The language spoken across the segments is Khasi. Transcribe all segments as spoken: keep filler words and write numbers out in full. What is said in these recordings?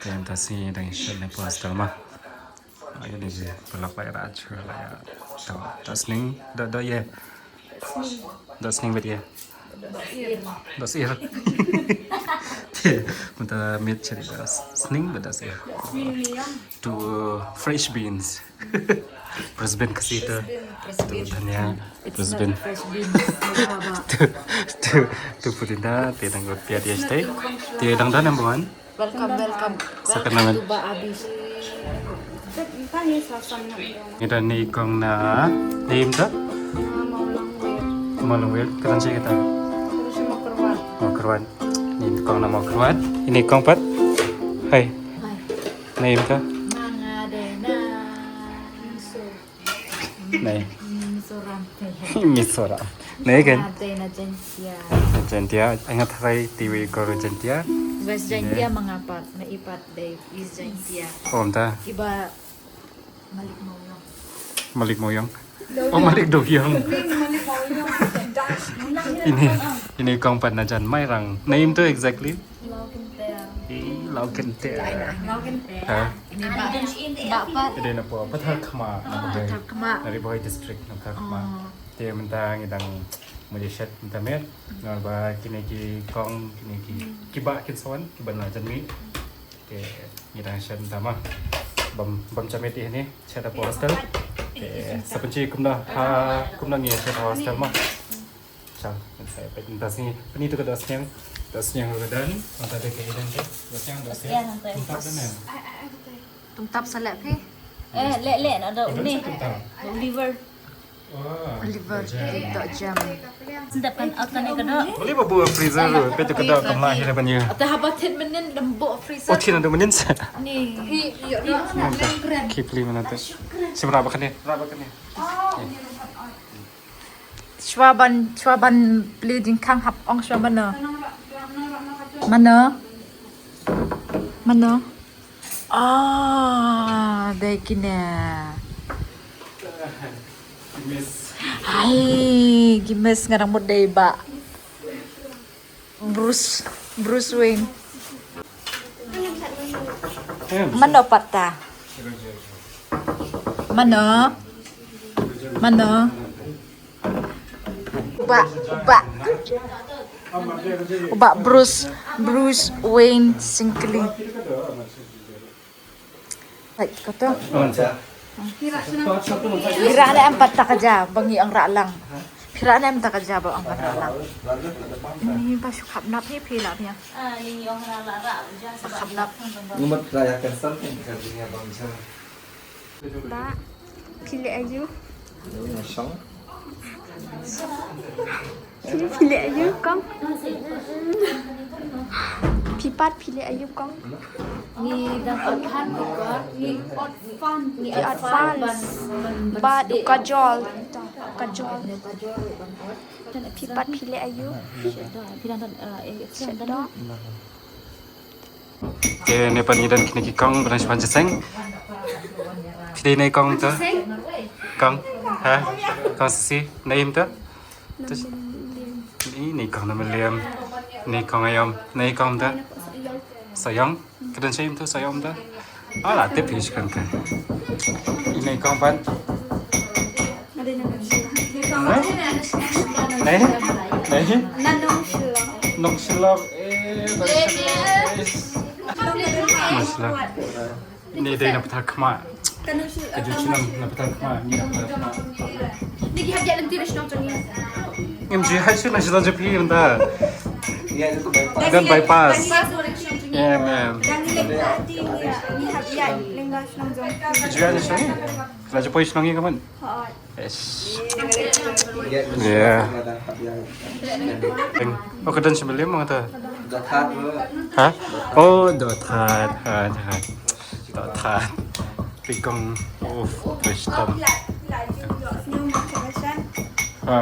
Te mynta sngi dang shet ne poster ma. Ai ni ji pelak lai ra chu lai ya. To, to sning, do, do ye. Do sning bet ye. Do sir. Te mynta miet cheri do sning bet do sir. To fresh beans. Brisbane kasi to. To dhania. Brisbane. To, to, to purinda te dang got pia dia stay. Te dang da number one. Welcome, welcome. Sa ka nangan. Welcome to Ba Abi. Ida ni kong na name ta? Mawlong Wet. Ka dan che kita. Mawkyrwat. Ni kong na Mawkyrwat. Ini kong pat. Hai. Hai. Name ta? Manga de na. Nei. Mizoram. Mizoram. Nei kan? Ate na Jaintia. Jaintia. Angat hai tiwi kor Jaintia. West Jaintia, Manga pat, na ipat de East Jaintia. Om ta. Iba Malik Mawiong. Malik Mawiong. Oh, Malik Dowiong. Ini, ini kong pat na jan Mairang. Name tu exactly? Lau Kynter. Eh, Lau Kynter. Lau Kynter. Ha? Ini ba, ba pat. Ida na po, Pathar Khma. Oh, Pathar Khma. Na Ri Bhoi district na Pathar Khma. Oh. Te mynta ngi dang mo je shet mynta miet. Nga ba kine ki kong, kine ki, ki ba kin sawan, ki ba na jan mi. Te ngi dang shet mynta ma. Bam, bam chamit ih ni, shet hapoh hostel. Te sa pynchi kumno, ha, kumno ngi shet hapoh hostel ma. Chang, kan sa peit mynta sngi. Pynni tu ka dosniang. Dosniang ruh ka don. Mynta te ka i don te. Dosniang, dosniang. Tungtap don em? Tungtap sa leh phi. Eh, leh, leh, na da uni. Tungtap. Oliver. Wah, Oliver, jam. Dok jam. Sendap kan, out kan ka dok. Boleh ba buh freezer ruh. Peit tu ka dok ka mah hi ban ïa. Ata haba thit mynnin dam buh freezer. Oh, thit na da mynnin sa. Ni. Phi, ïa, ïa, ïa. Kipli mana tu. Sim rah ba kane, rah ba kane. Oh, ni ruh. Shuwa ban, shuwa ban plie jingkhang hap ong shuwa mano. Mano? Mano? Ah, dei kine. Hai, gimes ngarang mut dei ba. Bruce, Bruce Wayne. Mano pat ta? Mano? Mano? Uba, uba. Uba Bruce, Bruce Wayne Singkli. Right, kato. Phi rah ne em pat ta ka ja ba ngi ong rah lang. Phi rah ne em ta ka ja ba ong pat rah lang. Ni ba shu khap nap ni phi lah phi. Khap nap. Ngumat raya kan san kan ka jingya bang jam. Ba, phi leh aïu? Phi, phi leh aïu kong? Phi pat phi leh aïu kong? Ngi dang ot phan ko, ngi ot phan, ngi ot phan. Ba du kajol, kajol. Phi pat phi leh aïu? Shet doh. Te ne pan i don kine ki kong ban shu wan jingïaseng. Phi dei ne kong to? Kong? Ha? Kong Sisi, ne im to? Ni, ne kong na Mylliem. Ne kong Aiom. Ne kong to? Sayong. Ka don Sayong to, Sayong to. Ah, la tip hi shi kan ka. I ne kong pat. Ne? Ne? Ne? Nongshilok. Eh, nongshilok. Nongshilok. Ni dei na Pathar Khma. Ka ju chnong na Pathar Khma, ni na Pathar Khma. Ngim ju hai shu na shu ju phi mynta. Don bypass. Yeah, man. Ju hai shu. La ju poi shnong ïa ka man. Yes. Yeah. Oh, ka don shi Mylliem ma ta. Ha? Oh, Dothad. Ha, ha. Dothad. Phi kong of Preston. Ha.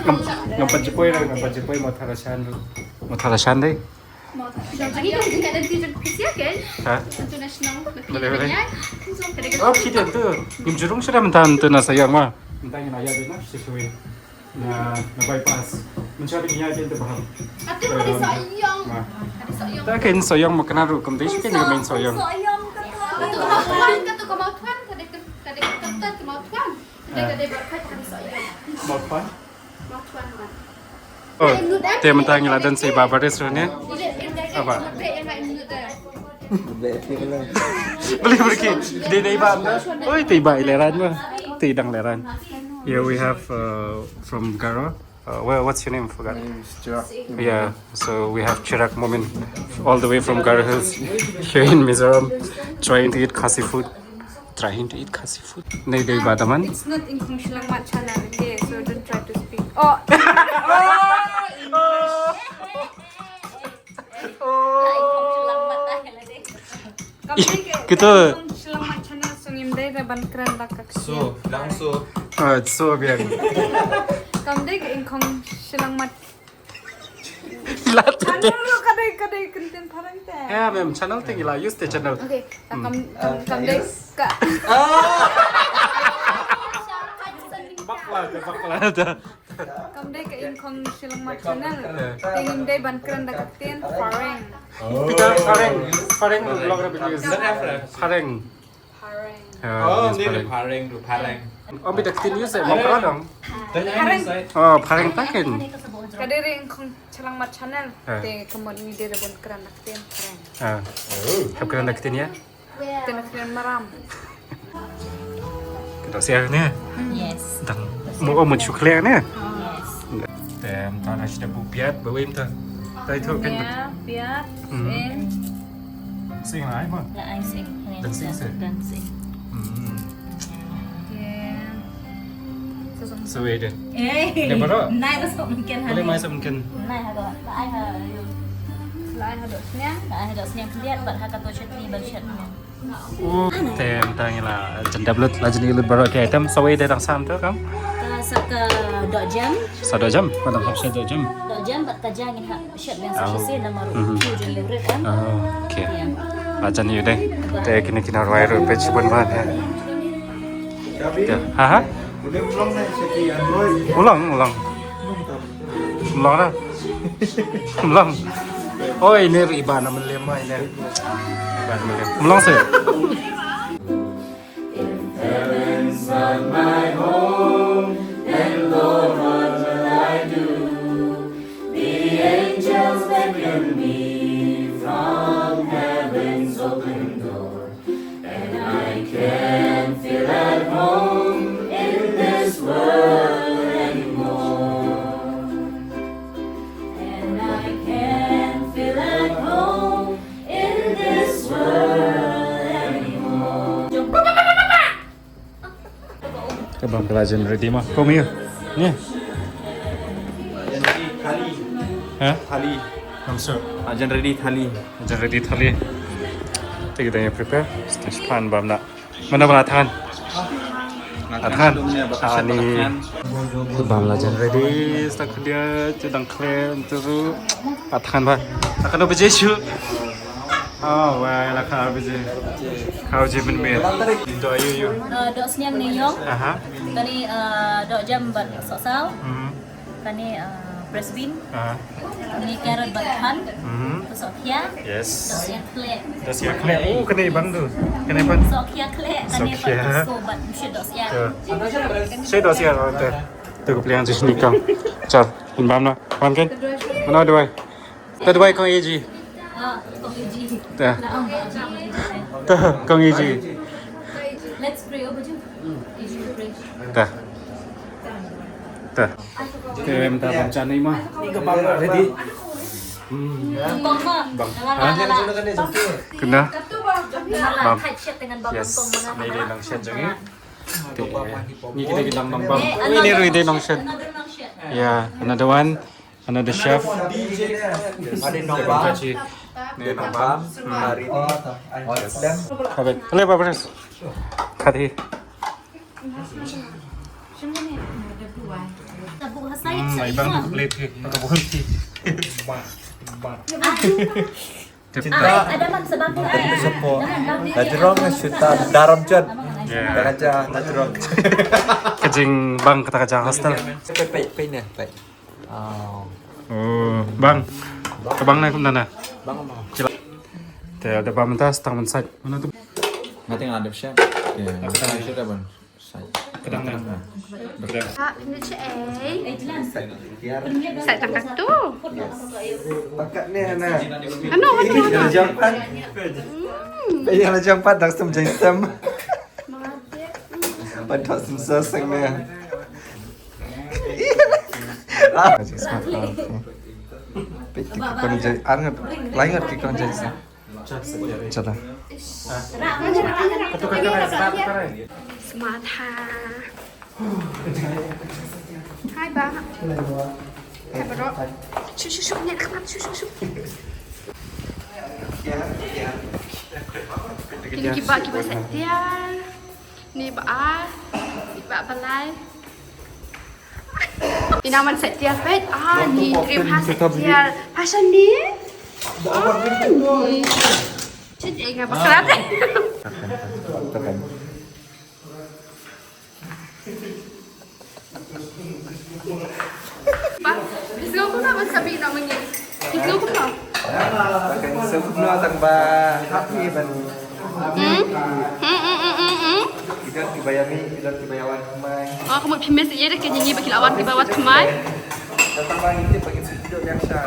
Ngam, ngam pat ju poi, ngam pat ju poi Mawthadraishan. Mawthadraishan dei. Ha? Boleh, boleh. Oh, kita tu. Ngim ju rung shuh mynta tu na Sayong ma. Mynta ngin ïa dei na, shisha. Na, na bypass. Atu ka dei sohïong. Ka dei sohïong. Ta ken sohïong ma kane ruh kam dei shu ken ka main sohïong. Sohïong ka tu. Ka tu ka mawthuan, ka tu ka mawthuan, ka dei ka, ka dei ka tu ka mawthuan. Ka dei ka dei ba ka dei sohïong. Mawthuan? Mawthuan man. Oh, te mynta ngi la don sa i Bah Baris ruh ne. Aba. Beli beli ki. Dei dei ba. Oi, te ba i Leran ma. Te dang Leran. Here we have uh, from Garo. Uh, where, what's your name? Forgot. My name is Chirag. Yeah, so we have Chirag Momin all the way from Garo Hills here in Mizoram, trying to eat Khasi food. Trying to eat Khasi food. Nei dei ba daman. It's not Ingkhong Shilangmat channel, okay? So don't try to speak. Oh. Kita. Shilangmat channel song im dei da ban kren da ka. So, lang so. Ah, so biang. Kam dei ka Ingkhong Shilangmat. Ila tu te. Channel lo ka dei, ka dei content parang te. Eh, mem channel te ila use te channel. Okay, kam kam kam dei ka. Bakla te, bakla te. Kam dei ka Ingkhong Shilangmat channel. Te ngim dei ban kren da ka ktien phareng. Kita phareng, phareng long ra bilis. Phareng. Phareng. Oh, ni phareng tu phareng. Oh, bida ktien use ma phareng. Oh, phareng ta ken. Ka dei ring Ingkhong Shilangmat channel. Te ka mon ni dei ban kren da ktien phareng. Ah. Hap kren da ktien ïa. Te na kren maram. Kita siar ne? Yes. Dang mo mo chukle ne? Yes. Tem ta na sida bu piat ba wim ta. Tai tu kan. Ya, piat. Hmm. Sing lai ma. La ai sing. Dan sing se. Dan sing. Hmm. Okay. Sawei de. Eh. Nai ba sok mungkin. Boleh mai sok mungkin. Nai ha do. La ai ha do. La ai ha do sniang. La ai ha do sniang kliat bat ha ka to chet ni ban chet. Oh, tem tang ila jendap lut la jeni lut baru ke item sawei de dang sam tu kam. Ka sa ka dok jam. Sa dok jam, madam hap sa dok jam. Dok jam bat ka jang ha. Shet biang sa shisien namar u tu jong ïa u rit kan. Ah, okay. Ajan ïa u dei. Te kine kine rwai ruh peit shibun ban ha. Ha ha. Ulang, ulang. Ulang na. Ulang. Oi, ini iba na melem ine. Iba na melem. Ulang sih. If heaven's not my home, then Lord, what will I do? The angels beckon me from heaven's open door, and I can't feel at home in this world anymore. And I can't feel at home in this world anymore. Ka bam ka la jan ready ma. Ko mi. Ni. Ha? Thali. Bam so. Ah, jan ready thali. Jan ready thali. Te kita ïa prepare. Stage plan bam na. Mana bala than? Athan. Ani. Bam la jan ready. Sta khdia jadang khlem tu. Athan ba. Akan ba jesu. Oh, wah, la kha biji. Kha biji men men. Dok ïa u. Uh, dok sniang ne ïong. Aha. Kane uh, dok jam bad sohsaw. Mhm. Kane uh, French bean. Aha. Kane carrot bad than. Mhm. Sohkhia. Yes. Dok sniang khleh. Dok sniang khleh. Oh, kane bang tu. Kane pan. Sohkhia khleh. Kane pan so bad mesti dok sniang. Sniang dok sniang. Tu ko pliang jisni kam. Chal, in bam na. Pan kan? Mana doi? Ta duwai kong A G. Ah, kong A G. Ta. Ta kong A G. Let's pray over you. A G pray. Ta. Ta. Te mynta bam cha ni ma. Ni ka bam ready. Hmm. Bang ma. Bang. Ha? Kena. Bam. Yes. Ni dei nang shet jong ngi. Te. Ni kita kita nang bam. Ni ruh dei nang shet. Yeah, another one. Another chef. Ada nong bam. Ada nong bam. Hari ni. Habis. Hello, Bapak Pres. Kati. Hmm, ibang tu plate ke. Pakai bukan ti. Ba, ba. Ada man sebab tu. Tapi sepo. Najrong suta daram jot. Ya. Kata aja najrong. Kajing bang kata kaja hostel. Pe pe pe ne pe. Oh, bang. Ka bang na kumna na. Bang ma. Te da ba mynta stang ban sait. Mana tu? Nga teng adep sha. Ya, sha da ban sait. Kedang na. Kedang. Ha, ini cek eh. Sait tang katu. Pakat ni ana. Ano, ano, ano? Jam pat. Hmm. Pei la jam pat dang sem jai sem. Pat thok sem sa seng ne. Ah, just mat lah. Pei ki kong jai, ar ngat, lai ngat ki kong jai sa. Chala. Smat ha. Hai ba. Hai bro. Shu shu shu, nyak khmat, shu shu shu. Kini kiba kiba sait tiar. Ni ba ar. Ni ba balai. Ina man sait tiar peit. Ah, ni trim ha sait tiar. Pasal ni. Ah, ni. Cik, eh, ngapa kerat? Ba, phi sngew kumno ban sa mih noh mynta? Phi sngew kumno? Ba kan sngew kumno tang ba hap hi ban. Hmm? Hmm, hmm, hmm, hmm, hmm. Ki don kiba ïa mih, ki don kiba ïa wan thymmai. Oh, ka mut phi miss ïa da ki ngi ba ki la wan kiba wan thymmai. Tang ba ngi tip ba kin sngewthuh ïa sha.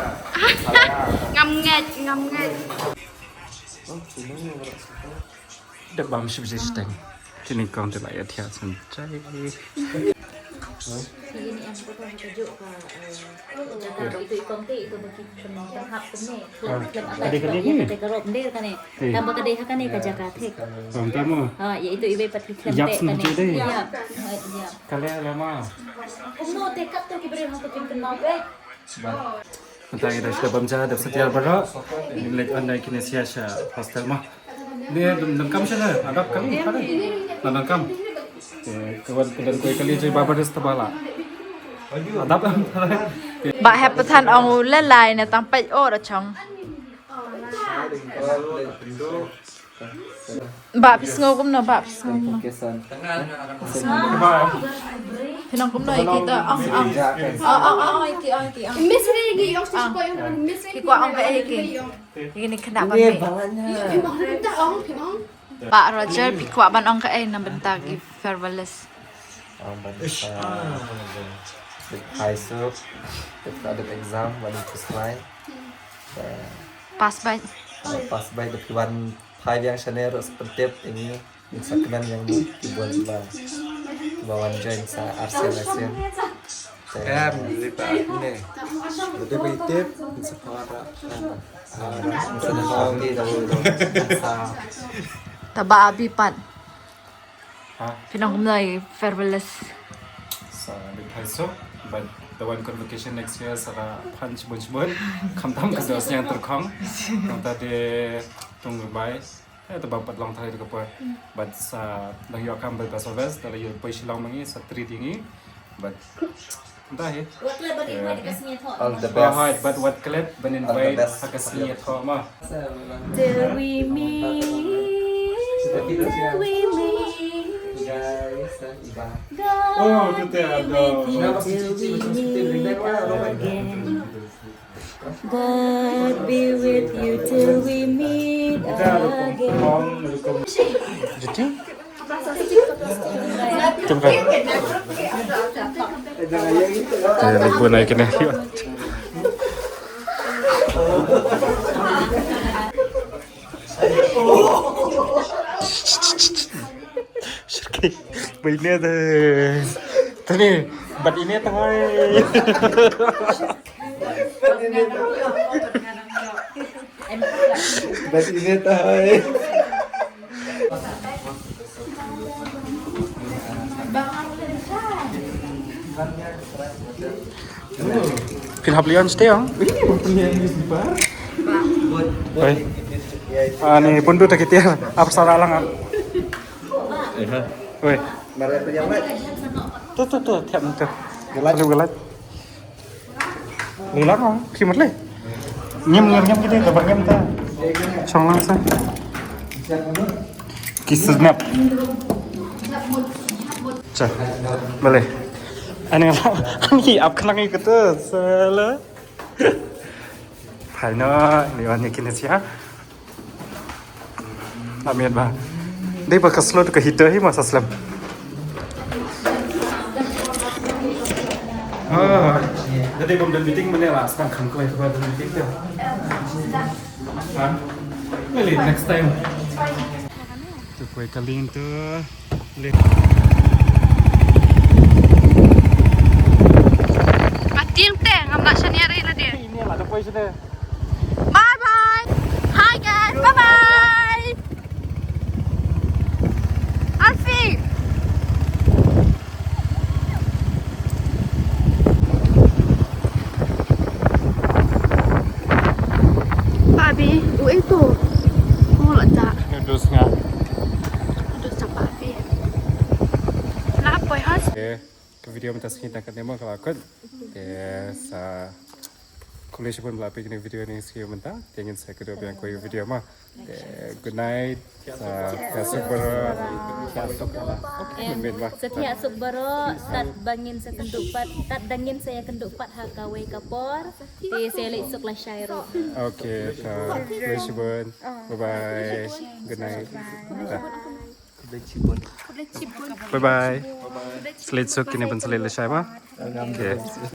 Ngam ngeit, ngam ngeit. Da bam shibjej teng. Kine kong te la ïa thiah sngewthuh. Kine em ko ko ka juk ka, eh, jaka ba itu i kong te itu ba ki pynhap kumne. Khlem, khlem, khlem, khlem, khlem, khlem, kane. Tang ba ka dei ha kane ka jaka thik. Tang mo. Ha, ïa itu iwei pat ki khlem te kane. Ïa, ïa. Kale lama. Kumno te kat tu ki briew hangto kin kynmaw peit. Mynta ngi da shu dep bam ja, dep sa tiar baroh. Ngin leit on da kine sha sha hostel ma. Ni dang kam sha na, adap kam, adap kam. Te ka wan ka don kawei ka liang jai ba baris ta ba la. Adap. Ba hep pathan ong u la lai na tang peit o da chong. Ba phi sngew kumno, ba phi sngew kumno? Phi nang kumno ïa kita? Ong, ong. Ong, ong, ong, ïa ki, ong, ïa ki, ong. Ki kwah ong kaei ïa ki? Ïa kine khynnah ba mih. Ba Roger, phi kwah ban ong kaei na bynta ki farewellers? Ong ban sa dep phai suk, dep ka dep exam, ban dep first line. Pass beit. Pass beit, dep ki wan phai biang shane ruh sa pyntip ïa ngi, ngin sa kmen ïa ngi ki bun ba, ba wan join sa arsien arsien. Em, li pa ne. Dep ba itip, ngin sa phai ra. Ngin sa phai ra. Ngin sa. Taba abi pat. Ha? Phi nang kumno ïa farewellers? Sa dei phai suk, bad da wan convocation next year sa da phan shibun shibun. Khamtam ka dei sniang tyrkhong. Nangta dei tung bai. Eh, te bam pat long thai te ka poi. Bad sa dang ïoh kam bad best of best, da la ïoh poi Shillong ma ngi, sa treat ïa ngi. Bad Nta hi. Wat klet ban invite ka sngi thoh. All the best. Hooid, bad wat klet ban invite ha ka sngi thoh ma. Till we meet, till we meet. God be with you till we meet again. God be with you till we meet again. Jiti? Tum kan. Eh, lagi pun naik kena. Yuk. Shirki. Baik ni ada. Tadi, bat ini tawai. Bat ini tawai. Phin hap lian stay ang. Oi. Ani pun tu tak kita. Apa salah lang ah? Oi. Tu tu tu tiap tu. Galat. Perlu galat. Lei lang ah, ki mat lei. Ngim ngim ngim kita, kabar ngim ta. Chong lang sa. Ki snap. Cha. Bale. Ani la, ani ap khnang i kata, sala. Phaino, ni wan ni kine sia. Amit ba. Dei ba ka slow ka heater hi ma sa slem. Ah, da dei bym don meeting mynne la, sdang kham kloi ba don meeting te. Ha? Well, next time. Tu koi ka lin tu. Lin. Ating te ngam la shania re la de. Ini la da poi sini. Bye bye. Hi guys. Bye bye. Alfie. Papi, u itu. Mulut tak. Noodles nga. Noodles tak papi. Lapoi has. Okay. Ka video mynta sngi tang katne mo ka la kut. Te sa khublei shibun ba la peit ïa kane ka video ne sngi mynta. Te ngin sa ïakynduh biang ha kawei ka video mo. Te good night. Sa ïa suk baroh. Ïa suk baroh. Mynta ba. Sa ïa suk baroh. Tad ba ngin sa kynduh pat. Tad da ngin sa ïakynduh pat ha kawei ka por. Te sa ïa leit suk lashai ruh. Okay, sa khublei shibun. Bye bye. Good night. Bye bye. Sa leit suk kine ban sa leit lashai mo. Okay.